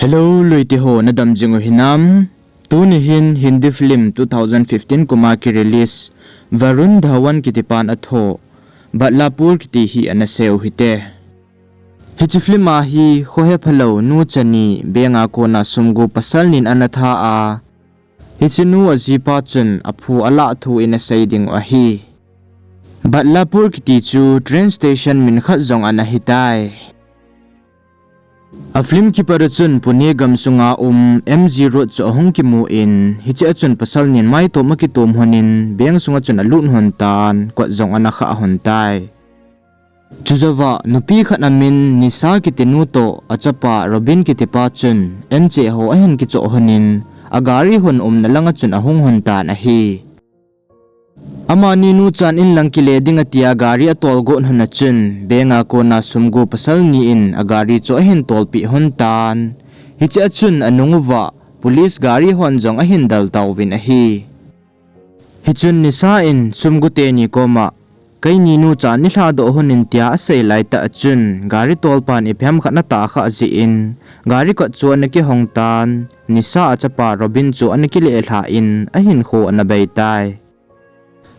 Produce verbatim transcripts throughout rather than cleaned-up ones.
Hello, luite ho, nadam jing u hinam? Tuni hin Hindi film two thousand fifteen kuma ki release Varun Dhawan kitipan atho Badlapur kiti hi ana sei u hite. Hiche film a hi khohe phalou nu chani benga kona sum gu pasal nin ana tha a, hiche nu ajipa chun aphu alah thu in asei ding u ahi. Badlapur kiti chu train station min khat jong ana hitai. A film kipat a chun Pune gamsunga um M G Road chu ahung kimu in, hiche a chun pasal nin maitop akitom honin bank sunga chun alut hon tan, kot jong ana khah hon tai. Chujouva nupi khat amin Nisha kitinu toh achapa Robin kitipa chun enche ho ahin kichoh honin, agari hon umna langa chun ahung hon tan ahi. Amani nu chan inlang kile ding atia gari atol got hon a chun, bank a kona sum gu pasal ni in agari chu ahin tolpeh hon tan. Hiche a chun anung uva police gari hon jong ahin del tauvin ahi. Hichun Nisha in sum gu teni koma, keini nu chan nilhadoh hon in tia asei laitah a chun, gari tolpan ipi ham khat ana tahkhah jeh in, gari kot chu ana kihong tan, Nisha achapa Robin chu ana kilelhah in, ahinkho ana bei tai.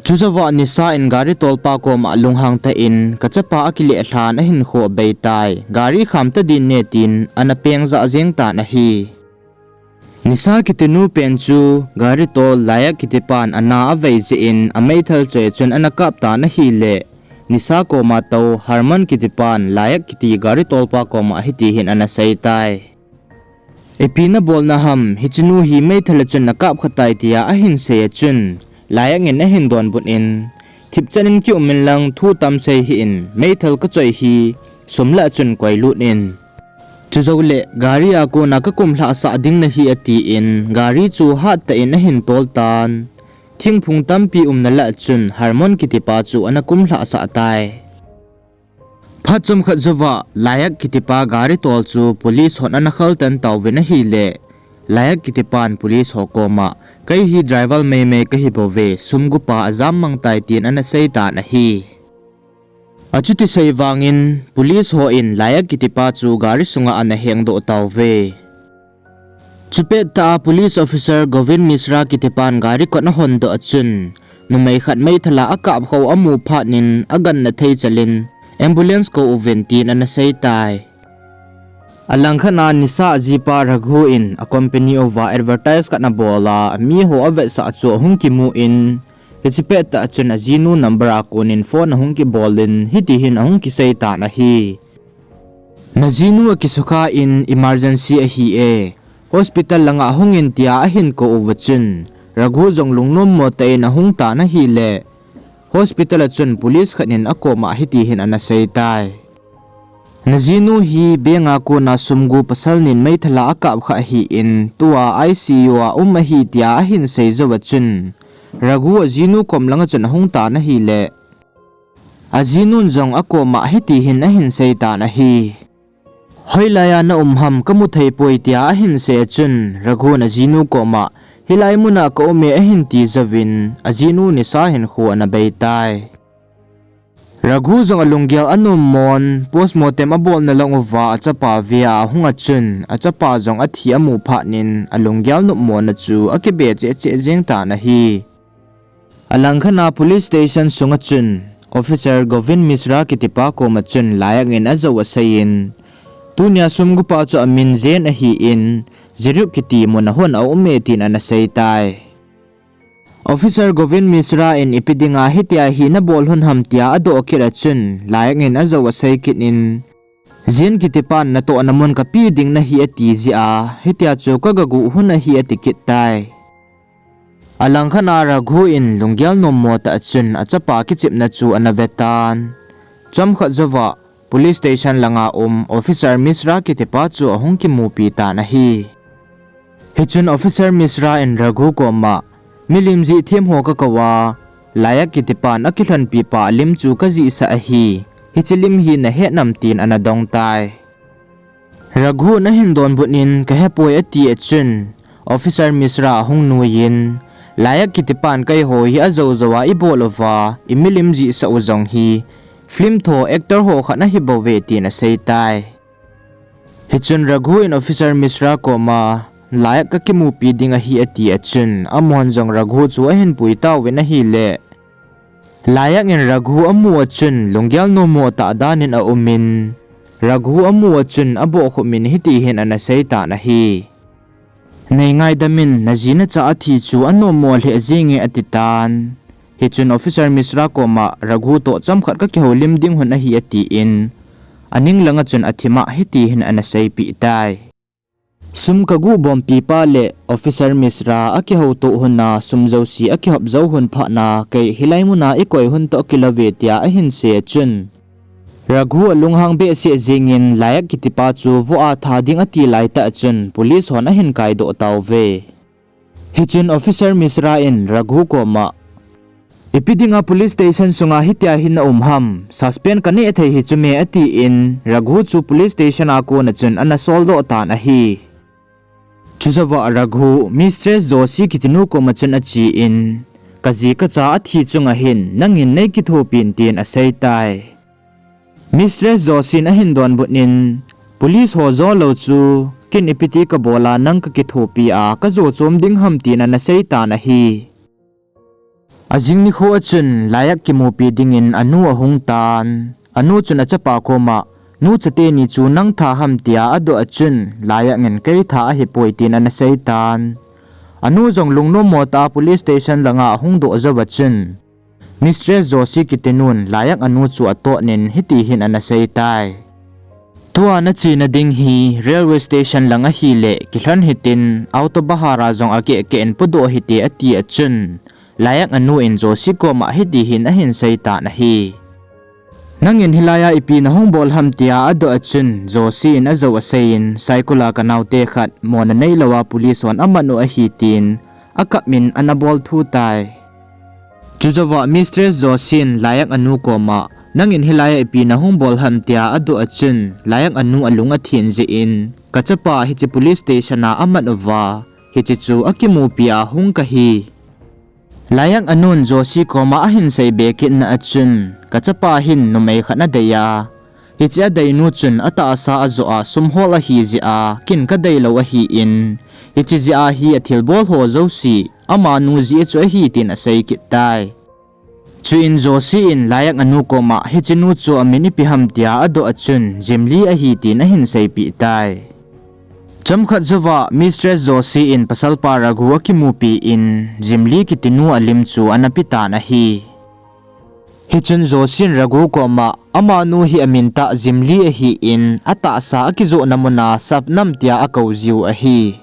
Chujouva Nisha in gari tolpa koma lunghang tah in, kachapa akilelhan ahinkho abei tai, gari kham tadin ne tin ana peng jah jeng tan ahi. Nisha kitinu pen chu gari tol Layak kitipan ana avei jeh in ameithal choi chun ana kap tan ahile, Nisha koma tou Harman kitipan Layak kiti gari tolpa koma hiti hin ana sei tai. Ipi nabol naham, hiche nu hi meithal a chun nakap kha tai tia ahin sei a chun, Layak in ahin donbut in, thipchan in kium inlang thu tam sei hih in, meithal kachoi hi sum lah a chun koilut in. Chujouleh gari a kona kakumlhah sah ding nahi atin, gari chu hattah in ahin tol tan. Thingphung tampi umna lah a chun Harman kitipa chu ana kumlhah sah tai. Phat chomkhat jouva Layak kitipa gari tol chu police hon ana khaltan tauvin ahile, Layak kitipan police ho koma, kei hi driver meimei kahi bouve, sum gu pa ajam mang tai tin ana sei tan ahi. Achuti sei vangin police hon Layak kitipa chu gari sunga ana hengdoh tauve. Chupettah a police officer Govind Mishra kitipan gari kot ahondoh a chun, numei khat meithal a akap khou amu phatnin aganna thei chalin, ambulance kou uvin tin ana sei tai. Alangkhat a Nisha ajipa Raghu in a company uva advertise khat anabol a, miho avetsah chu ahung kimu in, hiche pettah chun ajinu number a konin phone ahung kibol in, hiti hin ahung kisei tan ahi. Najinu akisukha in emergency ahi e. Hospital langa hungin tia ahin kou uva chun, Raghu jong lungnom mo tah in ahung tan ahile, hospital a chun police khat in akoma hiti hin ana sei tai. Najinu hi bank a kona sum gu pasal nin meithal a akap kha ahin, tua I C U a um ahi tia ahin sei jouva chun, Raghu ajinu kom langa chun ahung tan ahile, ajinun jong akoma hiti hin ahin sei tan ahi. Hoilai a na um ham kamu thei poi tia ahin sei a chun, Raghu in ajinu koma, hilai muna ka um e ahin ti jouvin, ajinu Nisha hinkho ana bei tai. Raghu jong alunggel anom mon, postmortem abolna lang uva achapa ve a ahung a chun, achapa jong athi amu phatnin, alunggel nopmona chu akibe cheh cheh jeng tan ahi. Alangkhat a police station sunga chun, officer Govind Mishra kitipa koma chun Layak in ajou aseiyin, tunia sum gu pa chu amin Jen ahin, Jiruk kiti mun a hon aum e tin ana sei tai. Officer Govind Mishra in ipi dinga hitia hi nabol hon ham tia adoh kit a chun, Layak in ajou asei kit in, Jen kitipan natohna mun kape ding nahi ati jeh a, hitia chu kagaguh hon ahi ati kit tai. Alangkhat a Raghu in lunggel nommo tah a chun achapa kichepna chu ana ve tan. Chomkhat jouva police station langa um officer Mishra kitipa chu ahung kimupi tan ahi. Hichun officer Mishra in Raghu koma, milim jih them ho kakou a, Layak kitipan akilhonpi pa lim chu kajihsah ahi, hiche lim hi nahet nam tin ana dong tai. Raghu in ahin donbut in kahepoi ati a chun, officer Mishra ahung nuiyin, Layak kitipan keiho hi ajou jou a ibol uva, imilim jihsah u jong hi, film tho actor ho khat nahi bouve tin asei tai. Hichun Raghu in Officer Mishra koma, Layak kakimupi ding ahi ati a chun, amahon jong Raghu chu ahin pui tauvin ahile, Layak in Raghu amu a chun, lunggel nommo tah danin aumin, Raghu amu a chun, abohkhup in hiti hin ana seitan ahi. Nei ngaidam in, naji nacha athi chu anommo lheh jenge atitan. Hichun Officer Mishra koma, Raghu toh chomkhat kakihoulim ding hon ahi atin, aning langa chun athima hiti hin ana seipeh tai. Sum kaguh bompi pa le Officer Mishra akihoutoh hon a sum jouse akihop jou hon phatna kei hilai muna ikoi hon toh kilouve tia ahin sei a chun, Raghu alunghang behseh jengin Layak kitipa chu voh a tha ding ati laitah chun police hon ahin kaidoh tauve. Hichun Officer Mishra in Raghu koma, ipi dinga police station sunga hitia hi naum ham, suspend kaneh thei hi chu me atin, Raghu chu police station a kona chun ana soldoh tan ahi. Chujouva Raghu, Mistress Joshi kitinu koma chun achen, kaji kacha athi chunga hin nangin neikithopin tin aseitai. Mistress Joshi in ahin donbut in, police ho jolou chu, ken ipiti kabol a nang kakithopi a, kajo chom ding ham tin ana seitan ahi. Ajing nikho a chun, Layak kimupi dingin anu ahung tan. Anu chun achapa koma, nu chateni chu nang tha ham tia adoh a chun, Layak in kei tha ahipoi tin ana seitan. Anu jong lungnommo tah a police station langa ahung doh jouva chun, Mistress Joshi kitinun Layak anu chu atonin hiti hin ana seitai. Tua nachena ding hi railway station lang ahile kilhon hitin auto bahar a jong akeh keh in podoh hite ati a chun, Layak anu in Joshi koma hiti hin ahin seitan ahi. Nangin hilai a ipi nahung bol ham tia adoh a chun, Joshi in ajou aseiyin, Saikul a kanaote khat mona neilouva police hon aman u ahi tin, akap in ana bol thu tai. Chujouva Mistress Joshi in Layak anu koma, nangin hilai a ipi nahung bol ham tia adoh a chun, Layak anu alung athen jeh in, kachapa hiche police station a aman uva, hiche chu akimupi a hung kahi. Layak anun Joshi koma ahin seibe kitna a chun, kachapa hin numei khat adei a, hiche adeinu chun atahsa ajoh a sum hol ahi jeh a, ken kadeilou ahin, hiche jeh a hi athilbol ho jouse, amanu jeh chu ahi tin asei kit tai. Chuin Joshi in Layak anu koma hichenu chu amin ipi ham tia adoh a chun Jimli ahi tin ahin seipeh tai. Chomkhat jouva Mistress Joshi in pasalpa Raghu akimupi in Jimli kitinu alim chu ana petan ahi. Hichun Joshi in Raghu koma amanu hi amin tah Jimli ahin atahsa akijohna muna Sapnam tia akou jiu ahi.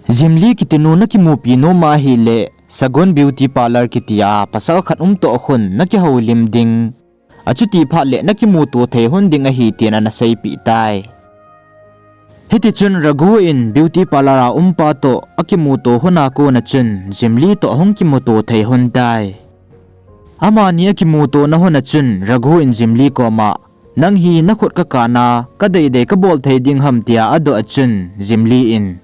Jimli kitinu nakimupi nom ahile Sagun Beauty Parlour kitia pasal khat um toh khun nakihoulim ding, achuti phat le nakimuto thei hon ding ahi tin ana seipeh tai. Hitichun Raghu in beauty parlour a umpa toh akimuto hon a kona chun Jimli toh ahung kimuto thei hon tai. Amani akimutona hon a chun Raghu in Jimli koma, nang hi nakhut kakan a, kadeidei kabol thei ding ham tia adoh a chun Jimli in,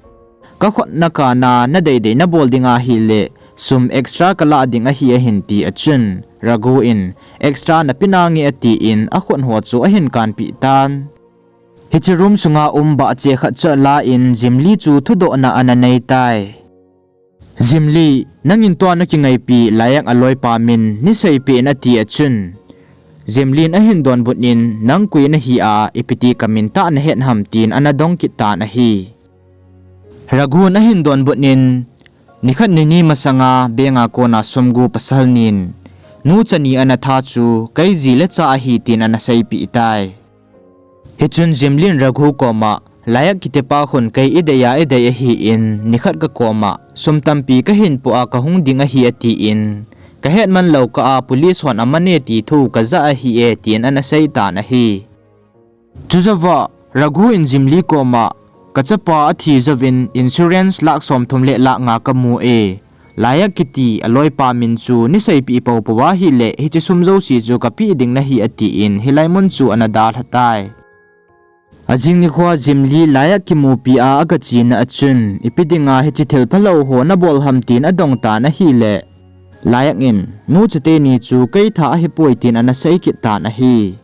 kakhut nakan a nadeidei nabol ding ahile sum extra kalah ding ahi ahin ti a chun Raghu in, extra nape nange atin akhut ho chu ahin kanpeh tan. Hiche room sunga um bahche khat chu alan Jimli chu thudohna ana nei tai. Jimli, nangin tua nakingaipi Layak aloipa min neiseipeh in ati a chun, Jimli in ahin donbut in, nang koi nahi a, ipiti kamin tah nahet ham tin ana dong kit tan ahi. Raghu in ahin donbut in, nikhat nini masanga bank a kona sum gu pasal nin, nu chani ana tha chu kei ji le cha ahi tin ana seipeh tai. Hichun Jimli in Raghu koma, Layak kitipa khun kei idei a idei ahin, nikhat kakoma sum tampi kahin poh a kahung ding ahi atin, kahet man lou kah a police hon aman e ti thu kajah ahi e tin ana seitan ahi. Chujouva Raghu in Jimli koma, kachapa athi jouvin insurance lakh somthum le lakh nga kamu e, Layak kiti aloipa min chu neiseipeh poupou ahile hiche sum jouse chu kapeh ding nahi atin hilai mun chu ana dalha tai. Ajing nikhoa Jimli Layak kimupi a agachena a chun, ipi dinga hiche thil phalou ho nabol ham tin adong tan ahile, Layak in, nu chate ni chu kei tha ahipoi tin ana sei kit tan ahi.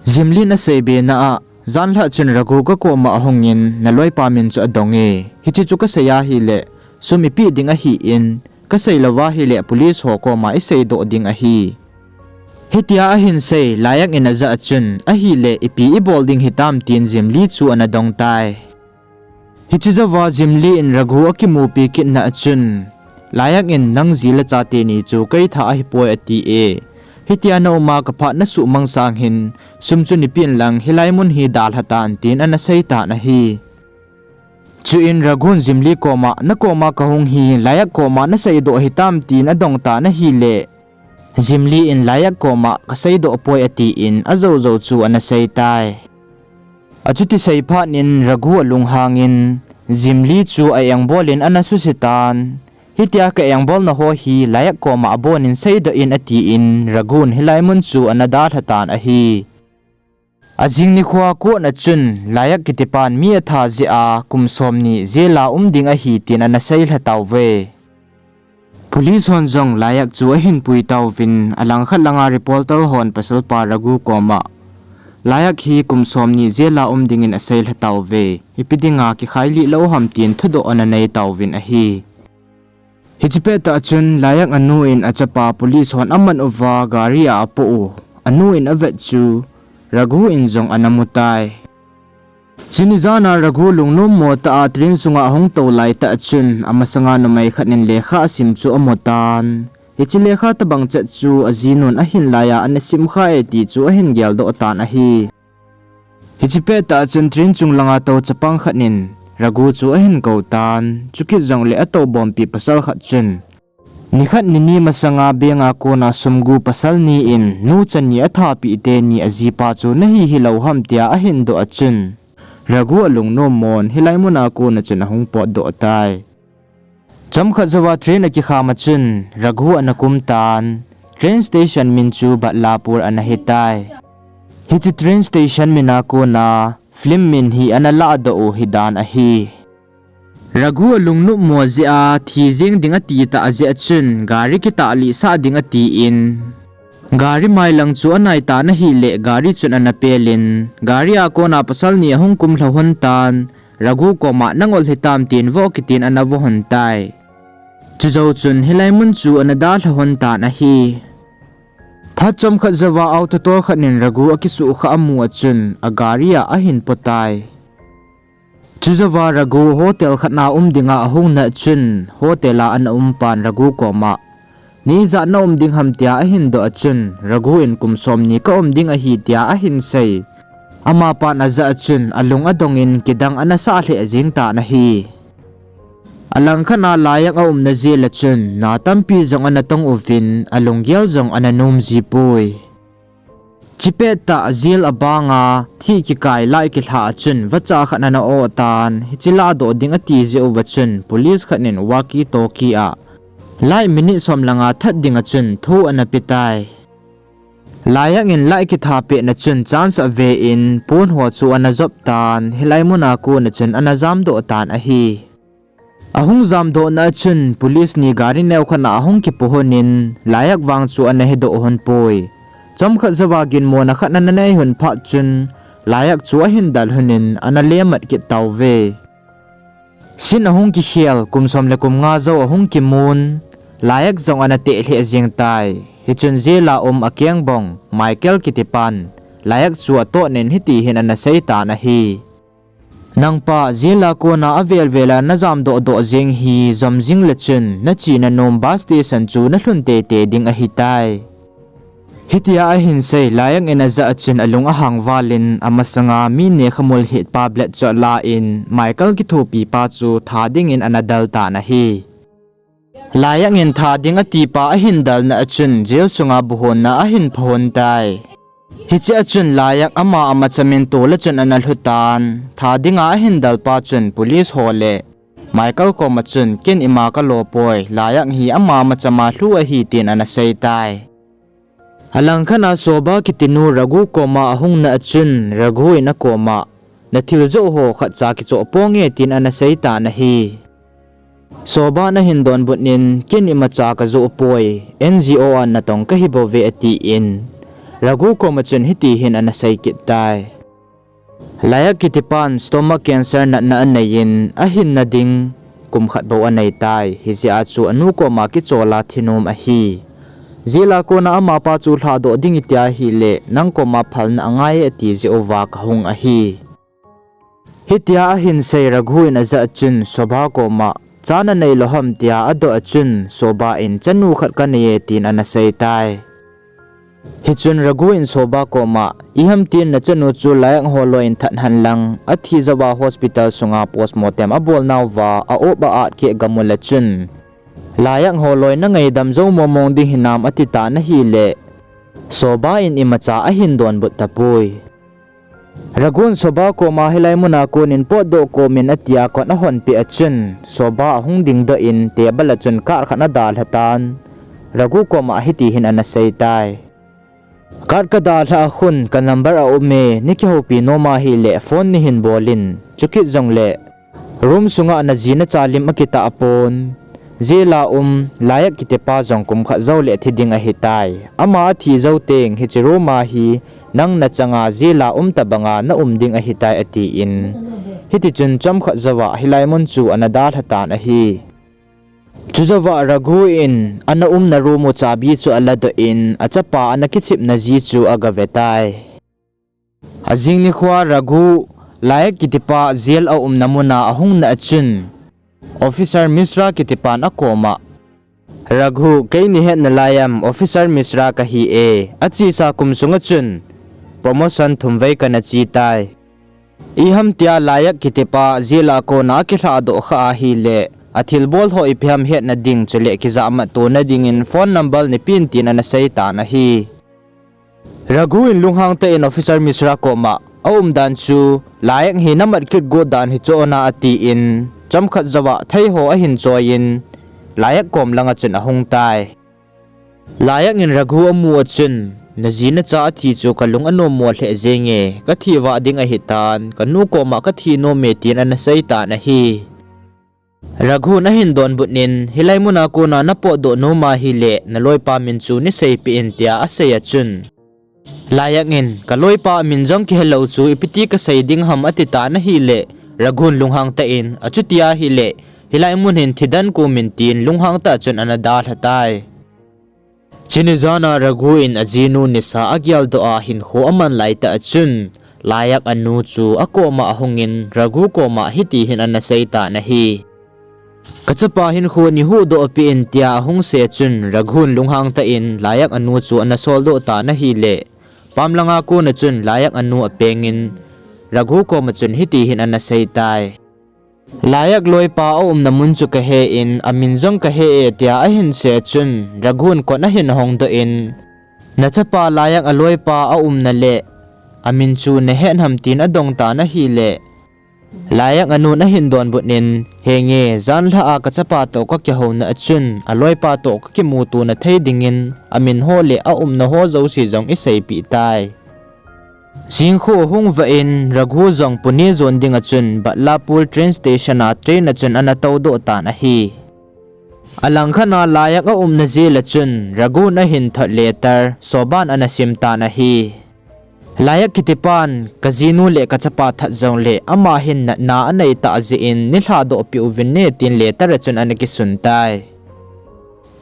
Jimli in aseibena a, Janlhah chun Raghu kakoma ahungin, naloipa min chu adonge. Hiche chu kasei ahile, sum ipeh ding ahin, kasei louva ahile police ho koma iseidoh ding ahi. Hitia ahinsei, Layak in ajah a chun, ahile ipi ibol ding hitam tin Jimli chu ana dongtai. Hiche jouva Jimli in Raghu akimupi kitna a chun, Layak in nang ji le cha teni chu keitha ahipoi ati e. Hitia nauma kaphat nasuhmang sang hin, sum chu nipeh inlang hilai mun hi dalha tan tin ana seitan ahi. Chuin Raghu in Jimli koma, nakoma kahung hi, Layak koma naseidoh hitam tin adongtan ahile, Jimli in Layak koma kaseidoh poi atin ajoujou chu ana seitai. Achuti seiphat in Raghu alunghangin, Jimli chu a-engbol in ana susetan. Hitia ka-engbolna ho hi Layak koma abonin seidoh in atin Raghu in hilai mun chu ana dalha tan ahi. Ajing nikhoa court a chun Layak kitipan mi atha jeh a kum somni jail a um ding ahi tin ana seilha tauve. Police hon jong Layak chu ahinpui tauvin, alangkhat langa reporter hon pasalpa Raghu koma, Layak hi kum somni jail a um dingin aseilha tauve. Ipi dinga kikhailih lou ham tin thudoh ana nei tauvin ahi. Hiche pettah chun Layak anu in achapa police hon aman uva gari a apoh u, anu in avet chu Raghu in jong ana mutai. Chuni jana Raghu lungnommo tah a train sunga ahung tou laitah chun amasanga numei khat in lekha asim chu amutan. Hiche lekha tobang chet chu ajinun ahin laiya ana simkhai e ti chu ahin geldoh tan ahi. Hiche pettah chun train chung langa tou chapang khat in Raghu chu ahin koutan. Chukit jongle atoubompi pasal khat chun, nikhat nini masanga bank a kona sum gu pasal ni in nu cha ni athapeh teni ajipa chu nahi hilou ham tia ahindoh a chun, Raghu alungnommon hilai muna kona chun ahung potdoh tai. Chomkhat jouva train akikham a chun Raghu ana kumtan. Train station min chu Badlapur ana hitai. Hiche train station mina kona film min hi ana lahdoh u hidan ahi. Raghu alungnopmo jeh a thi jeng ding atitah jeh a chun gari kitahlihsah ding atin, gari mailang chu anaitan ahile gari chun ana pelin, gari a kona pasal ni ahung kumlha lhon tan. Raghu koma nangol hitam tin voh kitin ana voh lhon tai. Chujou chun hilai mun chu ana dalha lhon tan ahi. Phat chomkhat jouva auto tol khat in Raghu akisuhkhah amu a chun agari a ahin potai. Chujouva Raghu hotel khat na um dinga ahung na chun hotel a ana umpan Raghu koma, neijat naum ding ham tia ahindoh a chun Raghu in kum somni kaum ding ahi tia ahinsei. Amapan ajah a chun alung adongin kidang ana sah lheh jeng tan ahi. Alangkhat a Layak aumna jail a chun na tampi jong ana tong uvin alunggel jong ana nom jipoi. Hiche pettah jail abanga thih kikai light kilha a chun vacha khat ana oh tan, hiche lahdoh ding ati jeh uva chun police khat in walkie talkie a light minute som langa that dinga chun thu ana petai. Layak in light kithapehna chun chance ave in pon ho chu ana jop tan, hilai muna kona chun ana jamdoh tan ahi. Ahung jamdohna a chun police ni gari neokhat a ahung kipoh lhonin Layak vang chu ana hedoh lhon poi. Chomkhat jouva ginmona khat ana nei lhon phat chun Layak chu ahin dal lhonin ana lemat kit tauve. Scene ahung kikhel kum som le kum nga jou ahung kimun, Layak jong ana teh lheh jeng tai. Hichun jail a um akengbong Michael kitipan Layak chu atohnin hiti hin ana seitan ahi. Nangpa, jail a kona avel vel a najamdoh doh jeng hi jom jingle chun nachena nom bus station chu nalhun teitei ding ahitai. Hitia ahinsei, Layak in ajah a chun alung ahang valin amasanga mi nekhamul hitpa blade chu alan Michael kithopipa chu tha dingin ana daltan ahi. Layak in tha ding atipa ahin dalna a chun jail sunga buhonna ahin phalhon tai. Hiche a chun Layak ama amacha min tol a chun ana lhutan, tha dinga ahin dalpa chun police ho le Michael koma chun, ken ima kalo poi, Layak hi ama machama lhu ahi tin ana seitai. Alangkhat a Sobha kitinu Raghu koma ahungna a chun Raghu in akoma, nathil joh ho khatcha kichoh ponge tin ana seitan ahi. Sobha in ahin donbutnin, ken imacha kajoh poi, NGO a natong kahibouve atin, Raghu koma chun hiti hin ana seikit tai. Laiyak kitipan stomach cancer natna anei in, ahinna ding kum khat bou anei tai. Hijeh a chu anu koma kichola thinom ahi. Jail a kona amapa chu lhadoh ding itia ahile, nang koma phalna angai e ati jeh uva kahung ahi. Hitia ahin sei Raghu in ajah chun Shobha koma, cha nanei lou ham tia adoh a chun Shobha in, chanu khat kanei e tin ana sei tai. Hichun Raghu in Shobha koma, iham tin nachanu chu Laiyak holoi in that hen lang, athi jouva hospital sunga postmortem abolnauva a-op a-at keh gamula chun, Laiyak holoi nangaidam jou mong mong ding hinam ati tan ahile, Shobha in imacha ahin donbut tapoi. Raghu in Shobha koma hilai muna konin potdoh komin atia kot ahonpeh a chun, Shobha ahung dingdoh in table a chun card khat ana dalha tan, Raghu koma hiti hin ana sei tai. Card kadalhah a khun ka number aume, neikihoupi nom ahile phone neihin bol in, chukit jongle room sunga naji nacha lim akitah pon. Jail a um Laiyak kitipa jong kum khat joule thi ding ahitai. Ama athi jou teng hiche room a hi nang nachanga jail a um tobanga naum ding ahitai atin. Hitichun chomkhat jouva hilai mun chu ana dalha tan ahi. Chujouva Raghu in ana umna room u chabi chu aladoh in achapa ana kichepna ji chu agave tai. Ajing nikhoa Raghu, Laiyak kitipa jail aumna muna ahungna a chun, Officer Mishra kitipan akoma, Raghu, kei neihet nalai am, Officer Mishra kahi e, achesa kum sunga chun promotion thumvei kana che tai. Iham tia Laiyak kitipa jail a kona akilhadoh kha ahile, athilbol ho ipi ham hetna ding chule kijahmat tona dingin phone number neipen tin ana sei tan ahi. Raghu in lunghang tah in Officer Mishra koma, aumdan chu Laiyak hi namat kit got dan hichu ana atin, chomkhat jouva theiho ahin choiyin, Laiyak kom langa chun ahung tai. Laiyak in Raghu amu a chun, naji nacha athi chu kalung anommo lheh jenge, kathi vah ding ahitan, kanu koma kathi nome tin ana sei tan ahi. Raghu in ahin donbut in, hilai muna kona napotdoh nom ahile, naloipa min chu neiseipeh in tia asei a chun, Laiyak in, kaloipa min jong kihelou chu ipiti kasei ding ham ati tan ahile, Raghu in lunghang tah in, achuti ahile, hilai mun hin thi den komin tin lunghang tah chun ana dalha tai. Chuni jana Raghu in ajinu nisa ageldoh a hinkho aman laitah a chun, Laiyak anu chu akoma ahungin Raghu koma hiti hin ana sei tan ahi. Kachapa hinkho neihuhdoh peh in tia ahung sei a chun Raghu in lunghang tah in Laiyak anu chu ana soldoh tan ahile, pam langa kona chun Laiyak anu apengin Raghu koma chun hiti hin ana sei tai. Laiyak loipa aumna mun chu kahe in, amin jong kahe e tia ahin sei a chun, Raghu in kot ahin hongdoh in, nachapa Laiyak aloipa aumna le amin chu nahet ham tin adong tan ahile, Laiyak anun ahin donbut in, henge, janlhah a kachapa toh kakihouna a chun, aloipa toh kakimutona thei dingin, amin ho le aumna ho jouse jong iseipeh tai. Jingkho ahung vah in, Raghu jong Pune jon dinga chun Badlapur train station a train a chun ana toudoh tan ahi. Alangkhat a Laiyak aumna jail a chun Raghu in ahin thot letter Shobhan ana sim tan ahi. Laiyak kitipan, kajinu le kachapa that jongle ama hin natna anei tah jeh in neilhadoh peh uvin ne tin letter a chun ana kisun tai.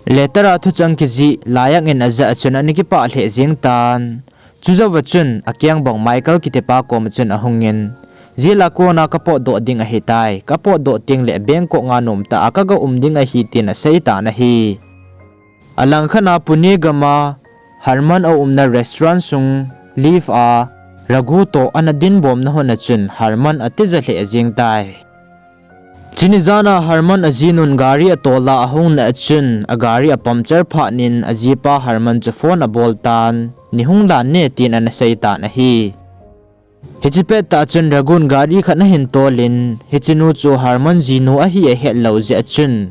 Letter a thuchang kijih Laiyak in ajah a chun ana kipah lheh jeng tan. Chujouva chun akengbong Michael kitipa koma chun ahungin, jail a kona kapotdoh ding ahitai, kapotdoh tengle Bangkok a nomtah a kaga um ding ahi tin asei tan ahi. Alangkhat a Pune gama Harman aumna restaurant sung lift a Raghu toh ana dinbomna hun a chun Harman atija lheh jeng tai. Chuni jana Harman ajinun gari atol a ahungna a chun agari apuncture phat in ajipa Harman chu phone abol tan, neihung dan ne tin ana sei tan ahi. Hiche pettah chun Raghu in gari khat ahin tolin, hichenu chu Harman jinu ahi ahetlou jeh a chun,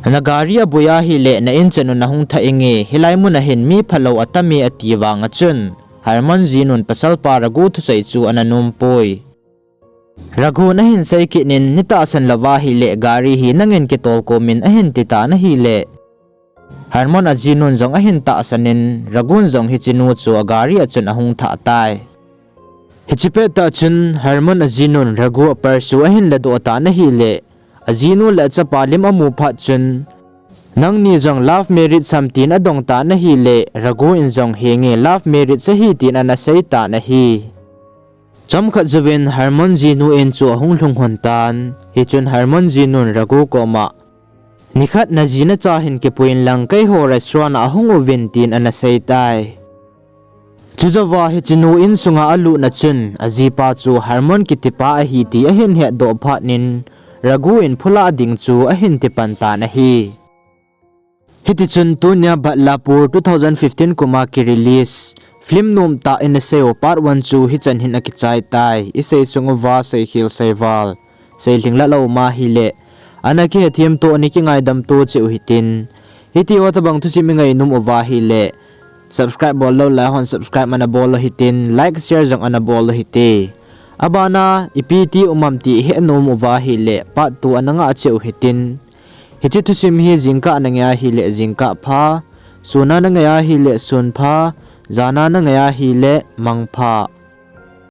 nagari aboi ahile na-in chan u nahung thah inge, hilai mun a hin mi phalou atame ati vang a chun, Harman jinun pasalpa Raghu thusei chu ana nompoi. Raghu in ahin sei kit in, neitahsan louva ahile gari hi nangin kitol komin ahin ti tan ahile, Harman ajinun jong ahin tahsan in, Raghu in jong hichenu chu agari a chun ahung thah tai. Hiche pettah chun Harmon ajinun Ragu a pursue ahin ladoh tan ahile, ajinu le achapa lim amu phat chun, nangni jong love marriage ham tin adong tan ahile, Ragu in jong henge love marriage ahi tin ana sei tan ahi. Chomkhat jouvin Harmon jinu in chu ahung lhung lhon tan, hichun Harmon jinun Ragu koma, nikhat naji nacha hin kipuiyin lang keiho restaurant a ahung uvin tin ana sei tai. Chujouva hichenu insunga alutna chun ajipa chu Harmon kitipa ahi ti ahin hetdoh phatnin, Ragu in phulah ding chu ahin tipan tan ahi. Hitichun tunia Badlapur two thousand fifteen kuma kirelease film nomtah Ina Sei O part one chu hichan hin akichai tai. Isei sung uva seikhel seival, seilhing la lou ma hile, ana kihethem to, ana kingaidam to cheh u hitin. Hitiho tobang thusim ingainom uva hile, subscribe bol lou laihon subscribe ana bol u hitin, like share jong ana bol u hite. Abana ipi ti um am ti henom uva hile part two ana ngah cheh u hitin. Hiche thusim hi jingkah nangai ahile jingkah pha, suna nangai ahile sun pha, jana nangai ahile mang pha.